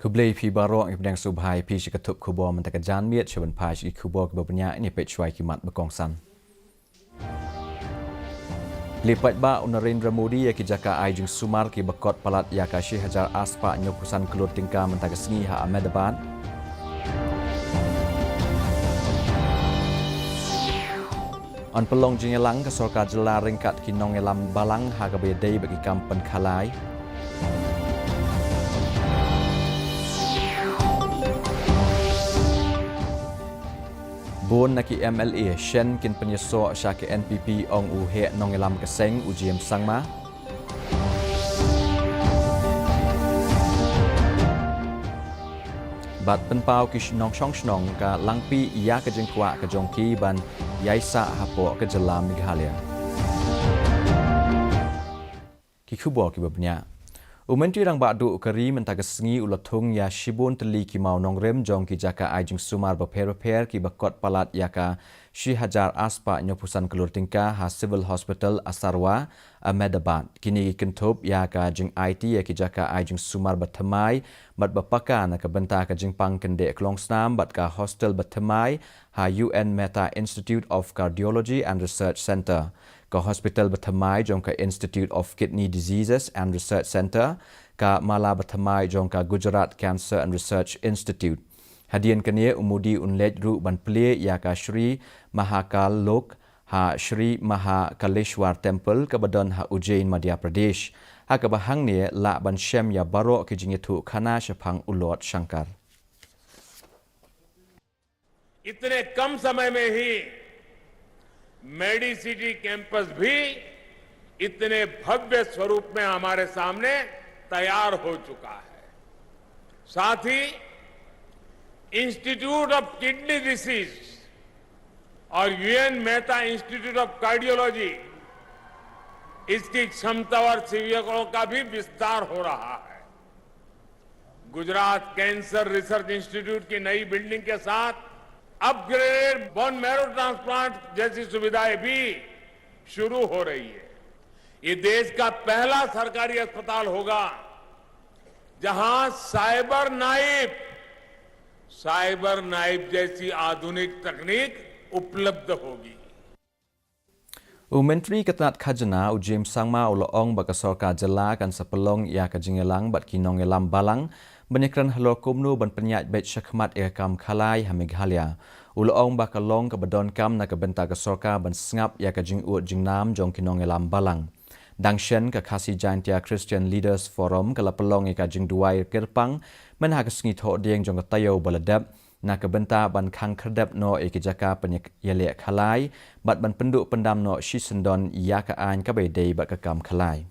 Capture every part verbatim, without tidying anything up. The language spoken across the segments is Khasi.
Khublei phi baroh, ngi pdiang sngewbha ïa phi sha ka thup khubor mynta ka janmiet. Sha ban phai sha ki khubor kiba bniah, ngin ïa peit shuwa ki mat ba kongsan. Leit paidbah u Narendra Modi ïa ki jaka ai jingsumar kiba kot palat ïa ka shi hajar arspah hynñiewphew san klur tyngka mynta ka sngi ha Ahmedabad. Yn pynlong jingïalang ka sorkar jylla ryngkat ki nongïalam balang ha kaba ïadei bad ki kam pynkhalai. Bun na ki M L A shen kin pynïasoh sha ka N P P, ong u heh nongïalam ka seng u James Sangma. Bad pynpaw ki nongshong shnong ka Langpih ïa ka jingkwah ka jong ki ban ïaisah hapoh ka jylla Meghalaya. Ki khubor kiba bniah. U Myntri Rangbah Duh ka ri mynta ka sngi u la thung ïa shibun tylli ki mawnongrim jong ki jaka ai jingsumar bapher bapher kiba kot palat ïa ka shi hajar arspah hynñiewphew san klur tyngka ha Civil Hospital Asarwa, Ahmedabad. Kine ki kynthup ïa ka jingaiti ïa ki jaka ai jingsumar bathymmai bad bapaka na ka bynta ka jingpang kyndit klongsnam bad ka hostel bathymmai ha U N Mehta Institute of Cardiology and Research Centre, ka hospital bathymmai jong ka Institute of Kidney Diseases and Research Centre, ka mala bathymmai jong ka Gujarat Cancer and Research Institute. Hadien kane, u Modi un leit ruh ban plie ïa ka Shree Mahakal Lok ha Shree Mahakaleshwar Temple kaba don ha Ujjain, Madhya Pradesh, ha kaba hangne lah ban shem ïa baroh ki jingïathuhkhana shaphang u Lord Shankar. इतने कम समय में ही मेडिसिटी कैंपस भी इतने भव्य स्वरूप में हमारे सामने तैयार हो चुका है। साथ ही इंस्टीट्यूट ऑफ किडनी डिजीज और यूएन मेहता इंस्टीट्यूट ऑफ कार्डियोलॉजी, इसकी क्षमता और सेवकों का भी विस्तार हो रहा है। गुजरात कैंसर रिसर्च इंस्टीट्यूट की नई बिल्डिंग के साथ अपग्रेडेड बोन मैरो ट्रांसप्लांट जैसी सुविधाएं भी शुरू हो रही है। ये देश का पहला सरकारी अस्पताल होगा, जहां साइबर नाइफ, साइबर नाइफ जैसी आधुनिक तकनीक उपलब्ध होगी। U Myntri ka tnat khajna u James Sangma u la ong ba ka sorkar jylla kan sa pynlong ïa ka jingïalang bad ki nongïalam balang ban ïakren halor kumno ban pynïaid beit shakhmat ïa ka kam khalai ha Meghalaya. U la ong ba ka long kaba donkam na ka bynta ka sorkar ban sngap ïa ka jingud jingnam jong ki nongïalam balang. Dang shen, ka Khasi Jaintia Christian Leaders Forum ka la pynlong ïa ka jingduwai kyrpang mynha ka sngi Thohdieng jong ka taïew ba la dep, na ka bynta ban khang khyrdep noh ïa ki jaka pynïaleh khalai bad ban pynduh pyndam noh shisyndon ïa ka aiñ kaba ïadei bad ka kam khalai.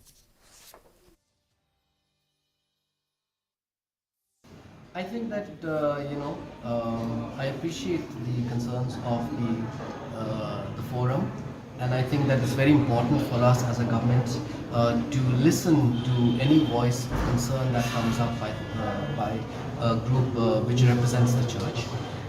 I think that uh, you know um, I appreciate the concerns of the uh, the forum, and I think that it's very important for us as a government uh, to listen to any voice of concern that comes up by uh, by a group uh, which represents the church.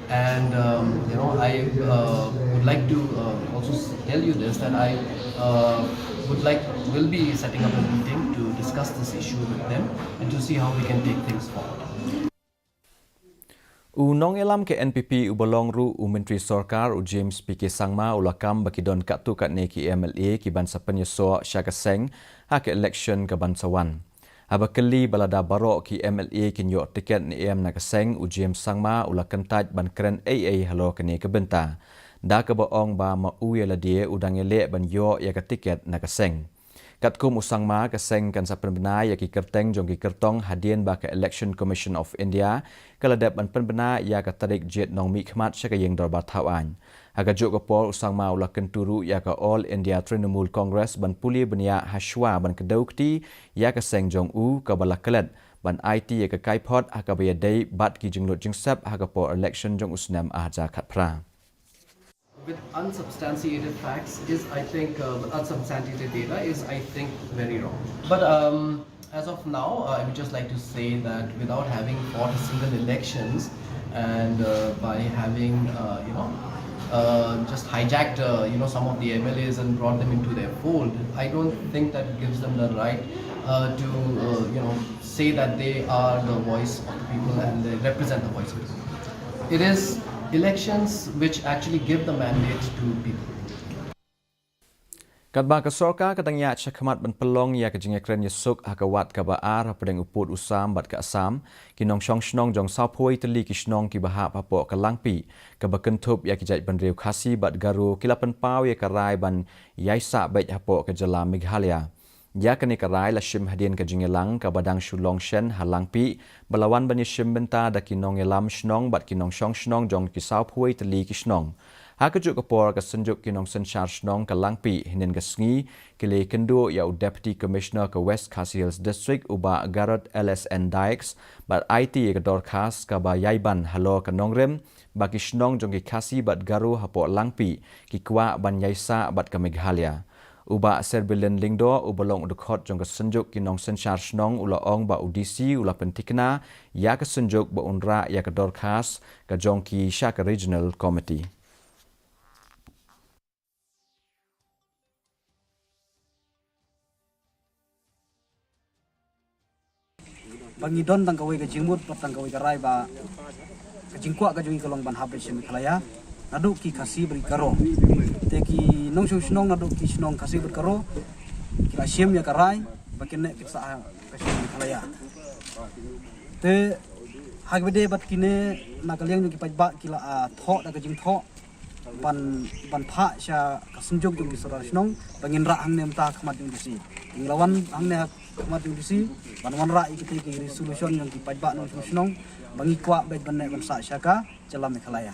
And um, you know, I uh, would like to uh, also tell you this, that I uh, would like will be setting up a meeting to discuss this issue with them and to see how we can take things forward. U nongïalam ka N P P uba long ruh u Myntri Sorkar u James P K Sangma u la kam ba ki don katto katne ki M L A ki ban sa pynïasoh sha ka seng ha ka election ka ban sa wan. Haba kylli ba lada baroh ki M L A kin ïoh tiket ne em na ka seng, u James Sangma u la kyntait ban kren ei ei halor kane ka bynta, da kaba ong ba ma u ïa lade u dang ïaleh ban ïoh ïa ka tiket na ka seng. Katkum u Sangma, ka seng kan sa pynbna ïa ki kyrteng jong ki kyrtong hadien ba ka Election Commission of India ka la dep ban pynbna ïa ka tarik jied nongmihkhmat sha ka ïing dorbar thawaiñ. Ha kajuh ka por u Sangma u la kyntu ruh ïa ka All India Trinamool Congress ban pule bniah ha shuwa ban kdew kti ïa ka seng jong u kaba la klet ban aiti ïa ka kaiphod ha kaba ïadei bad ki jinglut jingsep ha ka por election jong u snem arhajar khatphra. With unsubstantiated facts is, I think, uh, with unsubstantiated data is, I think, very wrong. But um, as of now, uh, I would just like to say that without having fought a single elections and uh, by having, uh, you know, uh, just hijacked, uh, you know, some of the M L As and brought them into their fold, I don't think that gives them the right uh, to, uh, you know, say that they are the voice of the people and they represent the voice of the people. It is elections which actually give the mandate to people. Katba ka sorkar ka dang ïaid shakhmat ban pynlong ïa ka jingïakren ïasuk ha ka wat kaba ar hapdeng u pud u sam bad ka Assam, ki nongshong shnong jong sawphew tylli ki shnong kiba hap hapoh ka Langpih, kaba kynthup ïa ki jaitbynriew Khasi bad Garo ki la pynpaw ïa ka rai ban ïaisah beit hapoh ka jylla Meghalaya. Ïa kane ka rai la shim hadien ka jingïalang kaba dang shu long shen ha Langpih, ba la wan ban ïashim bynta da ki nongïalam shnong bad ki nongshong shnong jong ki sawphew tylli ki shnong. Ha kajuh ka por ka Synjuk ki Nongsynshar Shnong ka Langpih hynnin ka sngi ki la ïakynduh ïa u Deputy Commissioner ka West Khasi Hills District u Bah Garod L S N Dykes bad aiti ïa ka dorkhas kaba ïai ban halor ka nongrim ba ki shnong jong ki Khasi bad Garo hapoh Langpih ki kwah ban ïaisah bad ka Meghalaya. U Bah Serbilin Lyngdoh uba long u dkhot jong ka Synjuk ki Nongsynshar Shnong u la ong ba u D C u la pynthikna ïa ka Synjuk ba un rah ïa ka dorkhas ka jong ki sha ka Regional Committee. Ba ngi don tang kawei ka jingmut bad tang kawei ka rai ba ka jingkwah ka jong ngi ka long ban hap beit sha Meghalaya naduh ki Khasi bad ki Garo. Te ki nongshong shnong naduh ki shnong Khasi bad Garo ki la shim ïa ka rai ba kin neh kin sah ha ka shnong Meghalaya. Te ha kaba ïadei bad kine na ka liang jong ki paidbah ki la, ah, thoh da ka jingthoh ban, ban phah sha ka Synjuk jong ki sordar shnong ba ngin rah hangne mynta ha khmat jong D C. Ngi la wan hangne ha khmat jong D C ban wanrah ïa kitei ki resolution jong ki paidbah nongshong shnong ba ngi kwah beit ban neh ban sah sha ka jylla Meghalaya.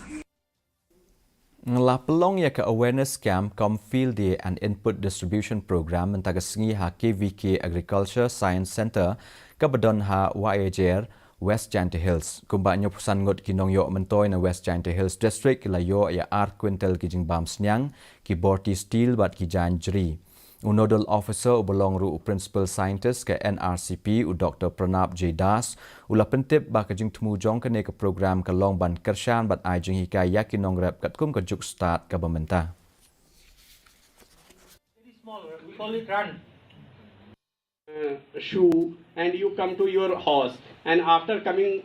Nga la pynlong ïa ka awareness camp kum Field Day and Input Distribution Program mynta ka sngi ha K V K Agriculture Science Centre kaba don ha Wahiajer, West Jaintia Hills. Kumba hynñiewphew san ngut ki nongïoh myntoi na West Jaintia Hills District ki la ïoh ïa ar kwintal ki jingbam sniang, ki borti steel bad ki jaiñ jri. U Nodal Officer uba long ruh u Principal Scientist ka N R C P u Doctor Pranab J Das u la pyntip ba ka jingthmu jong kane ka program ka long ban kyrshan bad ai jinghikai ïa ki nongrep katkum ka juk stad kaba mynta. Very small, we call it run. Uh, shoe and you come to your horse, and after coming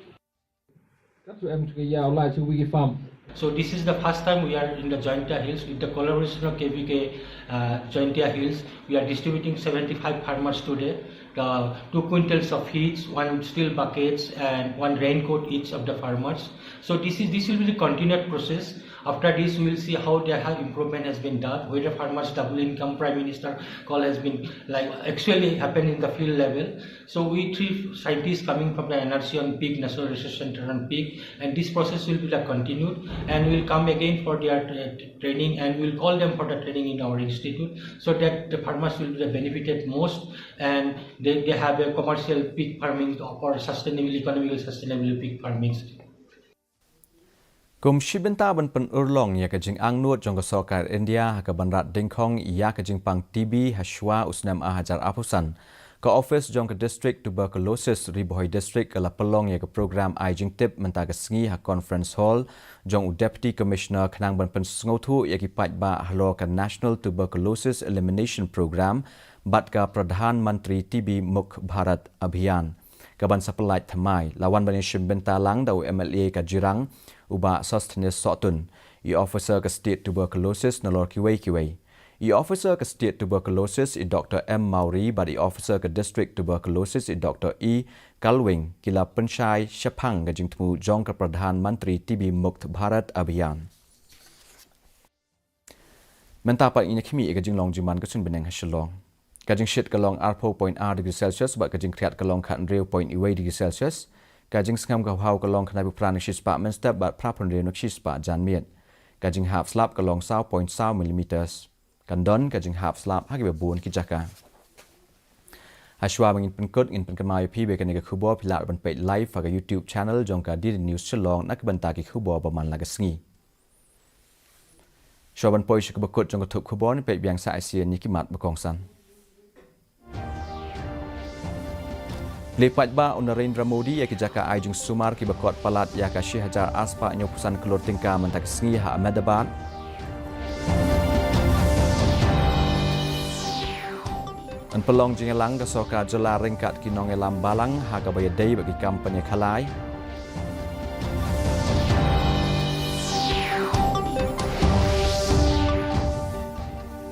Kat su em chukya u lai chu wiki farm. So this is the first time we are in the Jaintia Hills with the collaboration of K V K uh, Jaintia Hills. We are distributing seventy-five farmers today, the two quintals of feeds, one steel buckets, and one raincoat each of the farmers. So this is this will be the continued process. After this, we will see how there have improvement has been done, whether farmers double income, Prime Minister call has been like actually happened in the field level. So we three scientists coming from the N R C on Peak, National Research Center on Peak, and this process will be the continued, and we will come again for their uh, training, and we will call them for the training in our institute, so that the farmers will be the benefited most, and they, they have a commercial pig farming or sustainable, economical sustainable pig farming. Kum shi bynta ban pynurlong ïa ka jingangnud jong ka sorkar India ha ka ban rat dyngkhong ïa ka jingpang T B ha shuwa u snem ar hajar arphew san, ka ophis jong ka District Tuberculosis Ri Bhoi District ka la pynlong ïa ka program ai jingtip mynta ka sngi ha Conference Hall jong u Deputy Commissioner khnang ban pynsngewthuh ïa ki paidbah halor ka National Tuberculosis Elimination Program bad ka Pradhan Mantri T B Mukt Bharat Abhiyan. Ka ban sa pyllait thymmai, la wan ban ïashim bynta lang da u M L A ka Jirang, u Bah Sosthenes Sohtun, i officer ka State Tuberculosis nalor kiwei kiwei. I officer ka State Tuberculosis i Doctor M Mawrie bad i officer ka District Tuberculosis i Doctor E Kalwing ki la pynshai shaphang ka jingthmu jong ka Pradhan Mantri T B Mukt Bharat Abhiyan. Mynta pat ngin ïa khmih ïa ka jinglong jingman ka suiñ bneng ha Shillong. Ka jingshit ka long arphew point ar degree Celsius bad ka jingkhriat ka long khathynriew point wei degree Celsius. Ka jingsngem ka hawhaw ka long khyndaiphew phra na ka shispah mynstep bad phraphew hynriew na ka shispah janmiet. Ka jinghap slap ka long saw point saw millimeters. Kan don ka jinghap slap ha kiba bun ki jaka. Ha shuwa ba ngin pynkut, ngin pynkynmaw ïa phi ba kane ka khubor phi lah ban peit live ha ka YouTube channel jong ka D D News Shillong na ka bynta ki khubor ba man la ka sngi. Shuwa ban poi sha kaba kut jong ka thup khubor, ngin peit biang sa shisien ïa ki mat ba kongsan. Leit paidbah u Narendra Modi ïa ki jaka ai jingsumar kiba kot palat ïa ka shi hajar arspah hynñiewphew san klur tyngka mynta ka sngi ha Ahmedabad. Yn pynlong jingïalang ka sorkar jylla ryngkat ki nongïalam balang ha kaba ïadei bad ki kam pynïakhalai.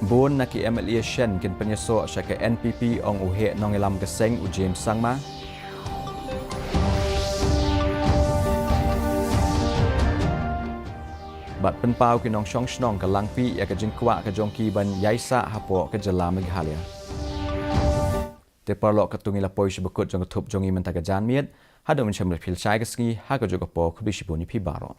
Bun na ki M L A shen kin pynïasoh sha ka N P P, ong u heh nongïalam ka seng u James Sangma. Bad pynpaw ki nongshong shnong ka Langpih ïa ka jingkwah ka jong ki ban ïaisah hapoh ka jylla Meghalaya. Te paralok, katto ngi la poi sha ba kut jong ka thup jong ngi mynta ka janmiet. Haduh mynshem, phi la shai ka sngi ha kajuh ka por, khublei shibun ïa phi baroh.